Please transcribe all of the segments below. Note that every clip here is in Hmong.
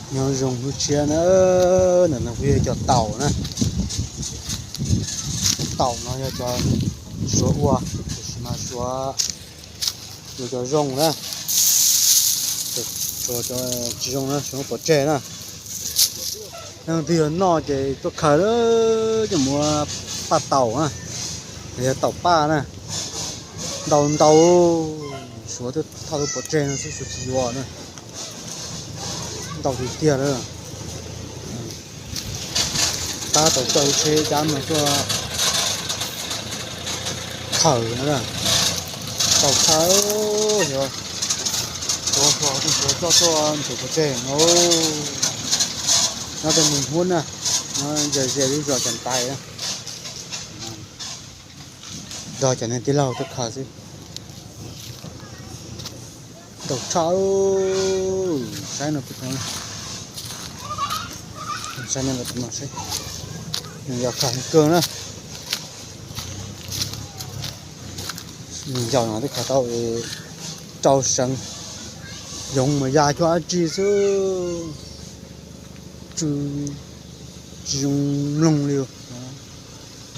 Nyob zoo hnub tshiab na, ntawm no kuj yog cov taum na. Cov taum no yog cov Suav ua, tiam sis mas Suav yuav cov zoo na, Suav cov tsis zoo na, Suav pov tseg na. Leej twg yog noj ces tuaj khaws lawm, coj mus ua paj taum na, los yog taum paj na. Ntau ntau, Suav twb thauj lub pov tseg no xwb, Suav tsis yuav na. Ntau tiag tiag lawm. Tab tom coj lub tsheb cab no tuaj khaws na. Tau khaws, Suav, Suav coj tuaj ntxuav pov tseg no. Nyob rau Moos Huab na, nyob ze ze lub zos Cam Tais na. Nrog cov niag tij laug tuaj khaws xwb. Ntau tshaj, saib no, saib no, saib, nws yog khaws kawg na. Nws yog no twb khaws tau rau seev, yoov mas ya cuag dab tsi xwb, tsw tsis zoo mloog li.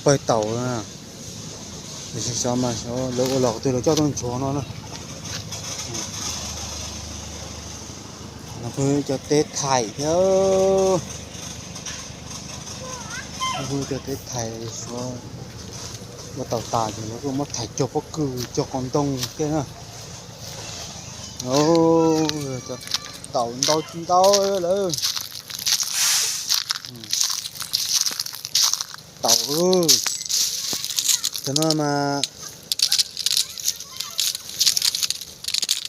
Pawg taum na, tiam sis xyov mas xyov lawv ua los twg los coj tuaj nchuav no na. No kuj cov teb thais thiab, no kuj cov teb thais Suav ua taum tas ces lawv kuj muab thais cog pob kws cog qos ntoo thiab na. Cov taum ntau ntau lawm. Taum, cov no mas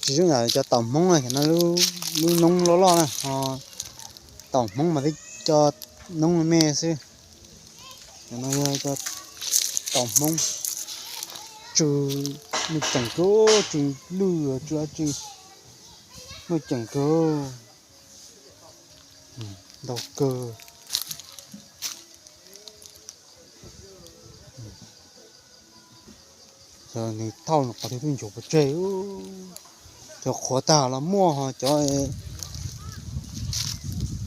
tsis zoo yam cov taum Hmoob na, cov no lub noob loj loj na, ho taum Hmoob mas twb cov noob me xwb. Cov no yog cov taum Hmoob, tsw muaj ceem kawg, tsw lwj, tsw dab tsi muaj ceem kawg. Ntau kawg. Cov nws thauj no qhov twg twb nchuav pov tseg. Cov qhuav tag los muaj, ho cov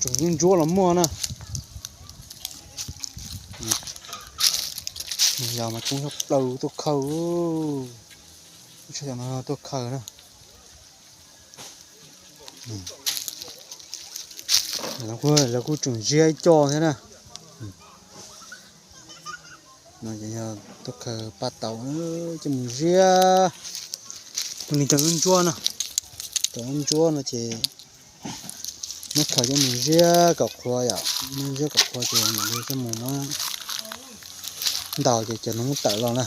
tseem ntsuab ntsuab los muaj na. Yog mas coob tshaj plaws tuaj khaws, tuaj khaws na. Lawv kuj tseem ziab ib co thiab na. No ces yog tuaj khaws paj taum coj mus ziab. Kuv ni cov ntsuab no, cov ntsuab no ces muab khaws coj mus ziab kom qhuav yom, muab ziab kom qhuav ces mam li coj mus muab ntaus ces cov noob tawm los na,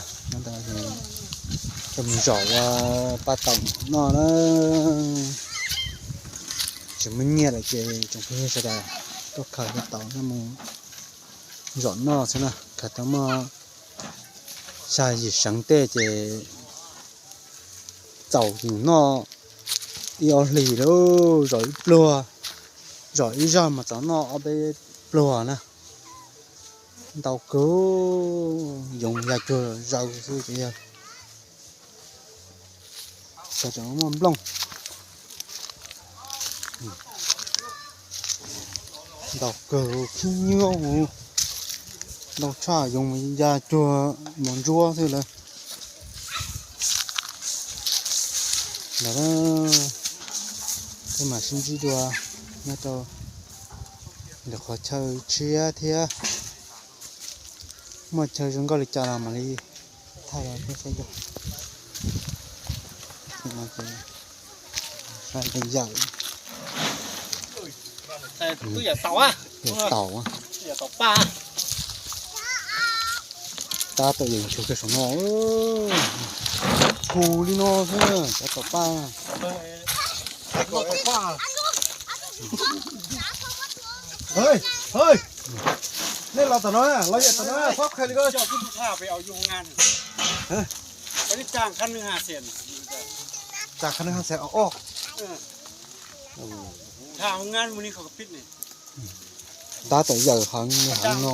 coj mus zom ua paj taum noj na. Tsis muaj nyiaj lawm ces tsoom phooj ywg sawv daws tuaj khaws paj taum coj mus zom noj xwb na, khaws tau muaj xya yim seev tej ces txaus yus noj ib ob hlis lauj, zom ib pluag, zom ib zaug mas txaus noj ob peb pluag na. Ntau kawg, yoov ya cuag zaws xwb ces yog xyov tseem muaj nplooj. Ntau kawg, khib nyiab, ntau tshaj, yoov ya cuag mos ntsuab xwb lawm. Lawm, peb mam sib ntsib dua nyob rau lwm qhov chaw tshiab thiab. Muaj chaw zoo nkauj li cas los mam li thaij rau peb saib dua. Saib yawm, yawm taum, tab tom yawm nchuav kiag saum no, hu li no xwb, cov taum paj. Nej los tom no, los yam tom no, txhob khaws li ko. Tsam qhov no ha xees os. Tab tom yawm heev heev no.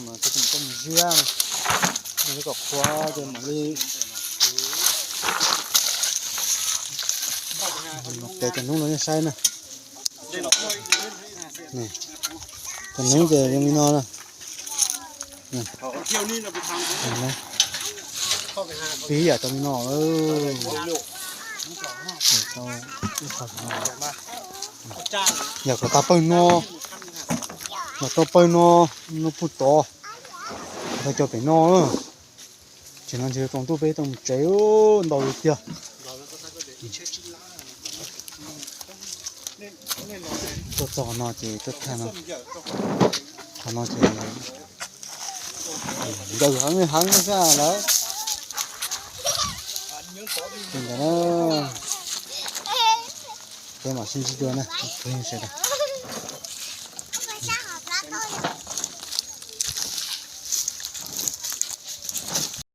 Mas tus mus ziab, kom qhuav ces mam li tes cov hnub no saib na. Tus neeb ces zoo li no na. Pib yam tau li no. Yam kom tau pawg no, yam tau pawg no, no puag tod, tau cov pem no. Ces no ntshe tau ntuj peb tau mus tsev ntau li tiag. Tuaj txog qhov no ces tuaj tag no, qhov no ces ncaws heev heev xwb lawm. Ces ntawd na, peb mam sib ntsib dua na, peb sawv daws.